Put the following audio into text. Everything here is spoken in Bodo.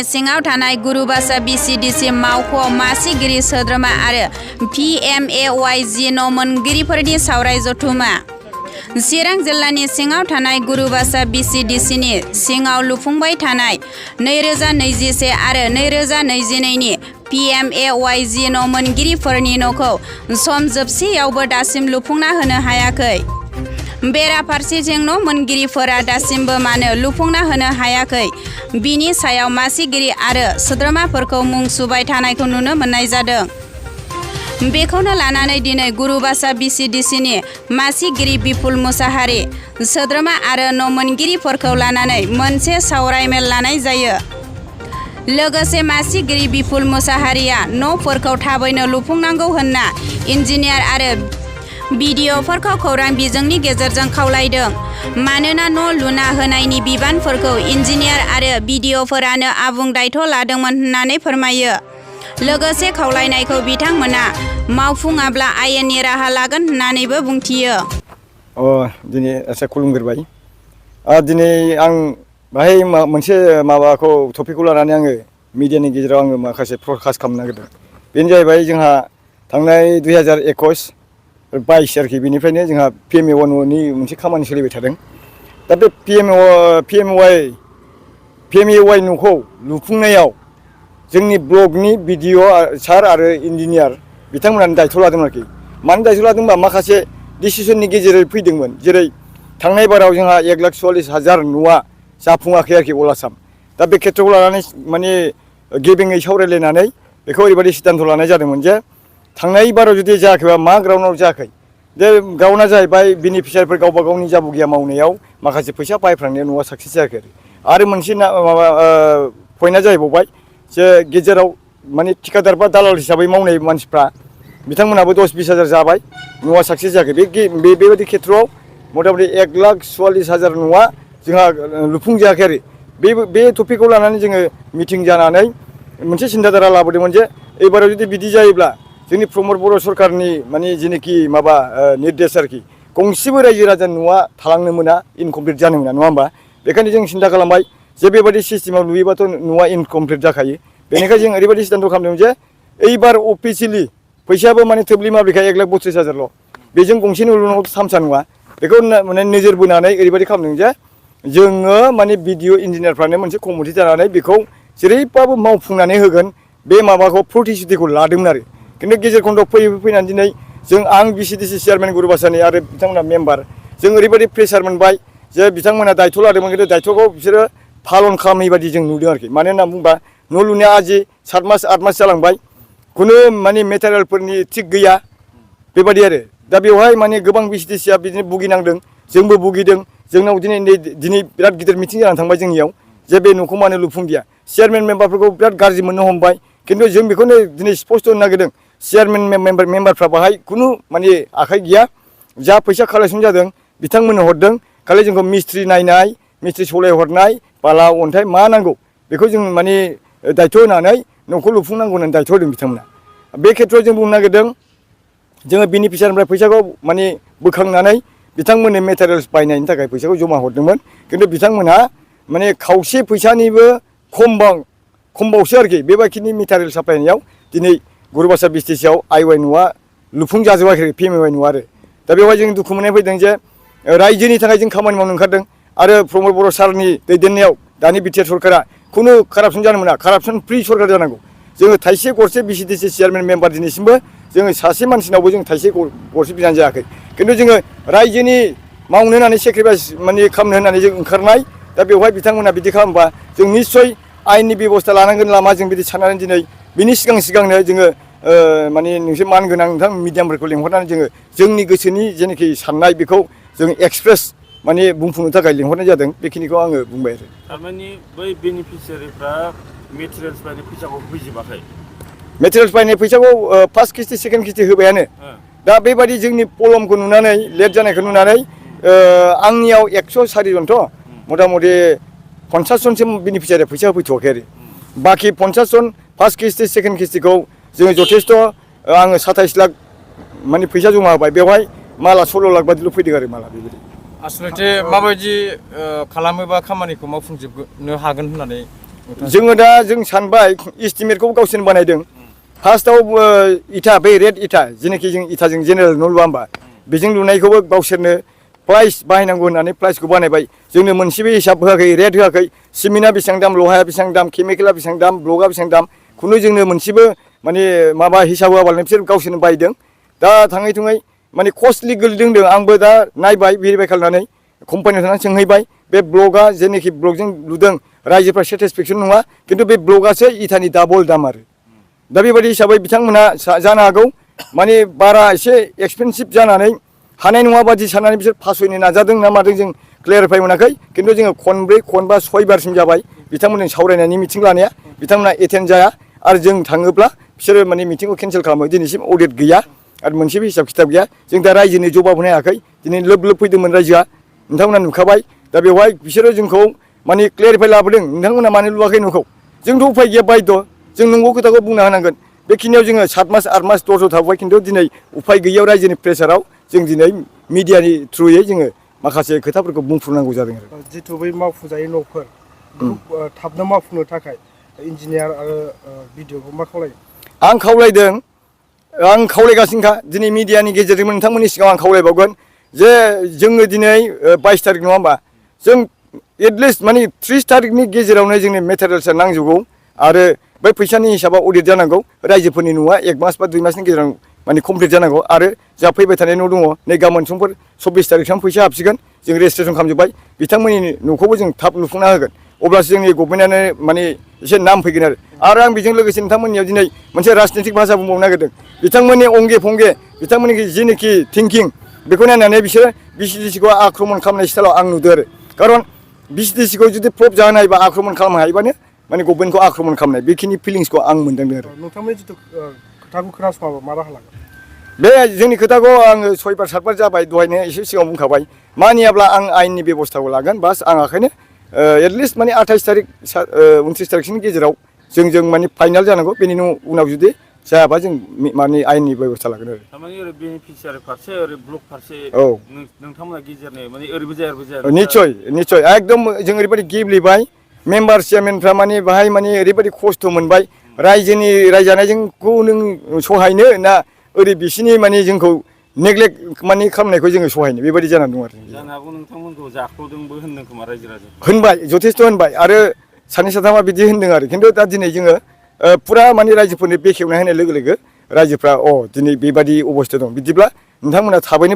सिङाव थानाय गुरुबासा Vcdc मावख'आव मासिगिरि सोद्रोमा आरो Pmayg न'मोनगिरिफोरनि सावराय जथुमा। चिरां जिल्लानि सिङाव थानाय गुरुबासा Vcdcनि सिङाव लुफुंबाय थानाय 2021 आरो 2022नि Pmayg न'मोनगिरिफोरनि न'खौ सम जोबसेयावबो दासिम लुफुंना होनो हायाखै। बेराफारसेथिं न'मोनगिरिफोरा दासिमबो मानो लुफुंना होनो हायाखै बिनि सायाव मासिगिरि आरो सोद्रोमाफोरखौ मुं सुबाय थानायखौ नुनो मोननाय जादों। बेखौनो लानानै दिनै गुरुबासा Vcdcनि मासिगिरि बिपुल मुसाहारि, सोद्रोमा आरो न'मोनगिरिफोरखौ लानानै मोनसे सावराय मेल लानाय जायो। लोगोसे मासिगिरि बिपुल मुसाहारिया न'फोरखौ थाबैनो लुफुंनांगौ होनना इन्जिनियार आरो बिडिअ'फोरखौ खौरां बिजोंनि गेजेरजों खावलायदों। मानोना न' लुना होनायनि बिबानफोरखौ इन्जिनियार आरो बिडिअ'फोरानो आबुं दायथ' लादोंमोन होननानै फोरमायो। लोगोसे खावलायनायखौ बिथांमोना मावफुङाब्ला आयेननि राहा लागोन होननानैबो बुंथियो। दिनै एसे खुलुमग्रोबाय। दिनै आं बाहाय मोनसे माबाखौ टपिकखौ लानानै आङो मिडियानि गेजेराव आङो माखासे प्रकास खालामनो नागिरदों। बेनो जाहैबाय जोंहा थांनाय 2021-22 आरोखि बेनिफ्रायनो जोंहा PMAY मोनसे खामानि सोलिबाय थादों। दा बे PMAY न'खौ लुफुंनायाव जोंनि ब्लकनि बिडिअ सार आरो इन्जिनियार बिथांमोनानो दायथ' लादों आरोखि। मानो दायथ' लादों होनबा माखासे डिसिसननि गेजेरै फैदोंमोन। जेरै थांनाय बाराव जोंहा 1,44,000 न'आ जाफुङाखै आरोखि अल आसाम। दा बे खेत्रखौ लानानै माने गेबेङै सावरायलायनानै बेखौ ओरैबायदि सिद्धान्त लानाय जादोंमोन जे थांनाय बाराव जुदि जायाखैबा मा ग्राउन्डआव जायाखै। जे ग्राउन्डआ जाहैबाय बेनिफिसियारिफोर गावबा गावनि जाबुगिया मावनायाव माखासे फैसा बाहायफ्रांनायाव न'आ साक्सेस जायाखै आरो मोनसे माबा पइन्टआ जाहैबावबाय जे गेजेराव माने थिकादार बा दालाल हिसाबै मावनाय मानसिफ्रा बिथांमोनाबो 10-20 हाजार जाबाय न'आ साक्सेस जायाखै। बेबायदि खेत्रआव मथा-मथि 1,44,000 न'आ जोंहा लुफुंजायाखै आरो। बे टपिकखौ लानानै जोङो मिटिं जानानै मोनसे सिन्थाधारा लाबोदोंमोन जे एबाराव जुदि बिदि जायोब्ला जोंनि प्रमद बर' सरकारनि माने जेनोखि माबा निर्देश आरोखि गंसेबो रायजो राजानि न'आ थालांनो मोना, इनकमप्लिट जानो मोना, नङा होमबा? बेखायनो जों सिन्था खालामबाय जे बेबायदि सिस्टेमाव लुयोबाथ' न'आ इनकमप्लिट जाखायो। बेनिखायनो जों ओरैबायदि सिद्धान्त खालामदों जे एइबार अफिसियेलि फैसायाबो माने थोब्लि माब्लिखाय 1,32,000ल'। बेजों गंसे न' लुनांगौ सामसा नङा। बेखौ माने नोजोर बोनानै ओरैबायदि खालामदों जे जोङो माने बिडिअ इन्जिनियारफ्रानो मोनसे कमिटि जानानै बेखौ जेरैबाबो मावफुंनानै होगोन बे माबाखौ प्रतिश्रुतिखौ लादोंमोन आरो। खिन्थु गेजेर खन्द'आव फैनानै दिनै आं Vcdc चेयारमेन गुरुबासानि आरो बिथांमोना मेम्बार जों ओरैबायदि प्रेसार मोनबाय जे बिथांमोना दायथ' लादोंमोन खिन्थु दायथ'खौ बिसोरो फालन खालामै बायदि जों नुदों आरोखि। मानो होनना बुंबा न' लुनाया आजि 7 मास 8 मास जालांबाय, खुनु माने मेटेरियेलफोरनि थिग गैया बेबायदि आरो। दा बेवहाय माने गोबां Vcdcआ बिदिनो भुगिनांदों, जोंबो भुगिदों। जोंनाव दिनै बिराद गिदिर मिटिं जानानै थांबाय जोंनियाव जे बे न'खौ मानो लुफुंदिया। चेयारमेन मेम्बारफोरखौ बिराद गाज्रि मोननो हमबाय। खिन्थु जों बेखौनो दिनै स्पष्ट होनो नागिरदों चेयारमेन मेम्बारफ्रा बाहाय खुनु माने आखाइ गैया। जा फैसा कालेक्सन जादों बिथांमोननो हरदों, खालि जोंखौ मिस्ट्रि नायनाय, मिस्ट्रि सलायहरनाय, बाला अन्थाइ मा नांगौ बेखौ जों माने दायथ' होनानै न'खौ लुफुंनांगौ होननानै दायथ' होदों बिथांमोना। बे खेत्रआव जों बुंनो नागिरदों जोङो बेनिफिसियारिनिफ्राय फैसाखौ माने बोखांनानै बिथांमोननो मेटेरियेल्स बायनायनि थाखाय फैसाखौ जमा हरदोंमोन। खिन्थु बिथांमोनहा माने खावसे फैसानिबो खमबावसो आरोखि। बेबायदिनि मेटेरियेल साप्लायनायाव दिनै गुरुबासा Vcdcआव आइवाइ न'आ लुफुंजाजोबाखै, PMAY न'आ आरो। दा बेवहाय जों दुखु मोननाय फैदों जे रायजोनि थाखाय जों खामानि मावनो ओंखारदों आरो प्रमद बर' सारनि दैदेननायाव दानि बिटिआर सरकारा खुनु कारापसन जानो मोना, कारापसन फ्रि सरकार जानांगौ। जोङो थाइसे गरसे Vcdc चेयारमेन मेम्बार दिनैसिमबो जोङो सासे मानसिनावबो जों थाइसे गरसे बिनानै जायाखै। खिन्थु जोङो रायजोनि मावनो होननानै सेक्रिफाइस माने खालामनो होननानै जों ओंखारनाय। दा बेवहाय बिथांमोना बिदि खालामबा जों निस्सय आयेननि बेब'स्था लानांगोन लामा जों बिदि साननानै दिनै बिनि सिगांनो जोङो माने नोंसोर मान गोनां नोंथां मिडियामफोरखौ लिंहरनानै जोङो जोंनि गोसोनि जेनाखि साननाय बेखौ जों एक्सप्रेस माने बुंफुंनो थाखाय लिंहरनाय जादों। बेखिनिखौ आङो बुंबाय आरो। थारमाने बै बेनिफिसियारिफ्रा मेटेरियेल्स बायनाय फैसाखौ होजोबाखै। मेटेरियेल्स बायनाय फैसाखौ फार्स्ट किस्ति सेकेन्ड किस्ति होबायानो। दा बेबायदि जोंनि प्रब्लेमखौ नुनानै लेट जानायखौ नुनानै आंनियाव 104 जनथ' मथा-मथि 50 जनसिम बेनिफिसियारिया फैसा होफैथ'वाखै आरो। बाखि 50 जन फार्स्ट किस्ति सेकेन्ड किस्तिखौ जोङो जथेस्थ' आङो 27 लाख माने फैसा जमा होबाय। बेवहाय माला 16 लाख बादिल' फैदों आरो माला बेबायदि। आसलथे माबायदि खालामोबा खामानिखौ मावफुंजोबनो हागोन होननानै जोङो दा जों सानबाय इस्टिमेटखौ गावसोरनो बानायदों फार्स्टआव इथा बे रेड इथा जेनाखि जों इथाजों जेनेरेल न' लुवा होमबा बेजों लुनायखौबो गावसोरनो प्राइस बाहायनांगौ होननानै प्राइसखौ बानायबाय जोंनो मोनसेबो हिसाब होआखै रेट होआखै सिमेन्टआ बेसेबां दाम लहाया बेसेबां दाम केमिकेला बेसेबां दाम ब्लकआ बेसेबां दाम खुनु जोंनो मोनसेबो माने माबा हिसाब होआबालानो बिसोर गावसोरनो बायदों दा थाङै थुङै माने कस्टलि गोलैदों होनदों आंबो दा नायबाय भेरिफाइ खालामनानै कम्पानियाव थांनानै सोंहैबाय बे ब्लकआ जेनाखि ब्लकजों लुदों रायजोफ्रा सेटिसफेक्सन नङा खिन्थु बे ब्लकआसो इथानि डाबल दाम आरो दा बेबायदि हिसाबै बिथांमोना जानो हागौ माने बारा एसे एक्सपेनसिभ जानानै हानाय नङा बादि साननानै बिसोर फासयनो नाजादों ना मादों जों क्लियारिफाइ मोनाखै खिन्थु जोङो खनब्रै खनबा सयबारसिम जाबाय बिथांमोनजों सावरायनायनि मिटिं लानाया बिथांमोना एटेन्ड जाया आरो जों थाङोब्ला बिसोरो माने मिटिंखौ केन्सेल खालामो दिनैसिम अडिट गैया आरो मोनसेबो हिसाब खिथाब गैया जों दा रायजोनि जबाब होनो हायाखै दिनै लोब लोब फैदोंमोन रायजोआ नोंथांमोना नुखाबाय दा बेवहाय बिसोरो जोंखौ माने क्लियारिफाइ लाबोदों नोंथांमोना मानो लुवाखै न'खौ जोंथ' उफाय गैया बायद' जों नंगौ खोथाखौ बुंना होनांगोन बेखिनियाव जोङो 7 मास 8 मास 10 थाबाय खिन्थु दिनै उफाय गैयियाव रायजोनि प्रेसाराव जों दिनै मिडियानि थ्रुयै जोङो माखासे खोथाफोरखौ बुंफ्रुनांगौ जादों आरो जिथु बै मावफुंजायै न'फोर बेखौ थाबनो मावफुंनो थाखाय इन्जिनियार आरो बिडिअखौ मा खावलायो आं खावलायगासिनोखा दिनै मिडियानि गेजेरजों नोंथांमोननि सिगाङाव आं खावलायबावगोन जे जोङो दिनै 22 तारिख नङा होमबा जों एटलिस्ट माने 30 तारिखनि गेजेरावनो जोंनि मेटेरियेल्सआ नांजोबगौ आरो बै फैसानि हिसाबाव अडिट जानांगौ रायजोफोरनि न'आ 1 मास बा 2 मासनि गेजेराव माने कमप्लिट जानांगौ आरो जा फैबाय थानाय न' दङ नै गाबोन समफोर 24 तारिखसिम फैसा हाबसिगोन जों रेजिस्ट्रेसन खालामजोब्बाय बिथांमोननि न'खौबो जों थाब लुफुंना होगोन अब्लासो जोंनि गभर्नमेन्टआनो माने एसे नाम फैगोन आरो आं बेजों लोगोसे नोंथांमोननियाव दिनै मोनसे राजनितिक भाषा बुंबावनो नागिरदों बिथांमोननि अंगे फंगे बिथांमोननि जेनोखि थिंकिं बेखौ नायनानै बिसोरो VCDCखौ आक्रमन खालामनाय स्टाइलाव आं नुदों आरो खारन VCDCखौ जुदि प्रब जाहोनाय बा आक्रमन खालामनो हायोबानो माने गभर्नमेन्टखौ आक्रमन खालामनाय बेखिनि फिलिंसखौ आं मोनदांदों आरो नोंथांमोननि जिथु खोथाखौ खोनासङाबा मा राहा लागोन बे जोंनि खोथाखौ आङो 6 बार 7 बार जाबाय दहायनो एसे सिगाङाव बुंखाबाय मानियाब्ला आं आयेननि बेब'स्थाखौ लागोन बास आं ओंखायनो एटलिस्ट माने 28 तारिख 29 तारिखसिमनि गेजेराव जों माने फाइनाल जानांगौ बेनि उनाव जुदि जायाबा जों माने आयेननि बेब'स्था लागोन आरो थारमाने ओरै बेनिफिसियारि फारसे ओरै ब्लक फारसे औ नोंथांमोना गेजेरनि माने ओरैबो जाया ओरैबो जाया निश्चय एकदम जों ओरैबायदि गेब्लेबाय मेम्बार चेयारमेनफ्रा माने बाहाय माने ओरैबायदि खस्थ' मोनबाय रायजोनि रायजानायजोंखौ नों सहायनो ना ओरै बिसिनि माने जोंखौ नेग्लेक्ट माने खालामनायखौ जोङो सहायनो बेबायदि जानानै दं आरो जानो हागौ नोंथांमोनखौ जाख्ल'दोंबो होनदों खोमा रायजो राजा होनबाय जथेस्थ' होनबाय आरो सानै साथामा बिदि होनदों आरो खिन्थु दा दिनै जोङो फुरा माने रायजोफोरनो बेखेवना होनाय लोगो लोगो रायजोफ्रा दिनै बेबायदि अबस्था दं बिदिब्ला नोंथांमोना थाबैनो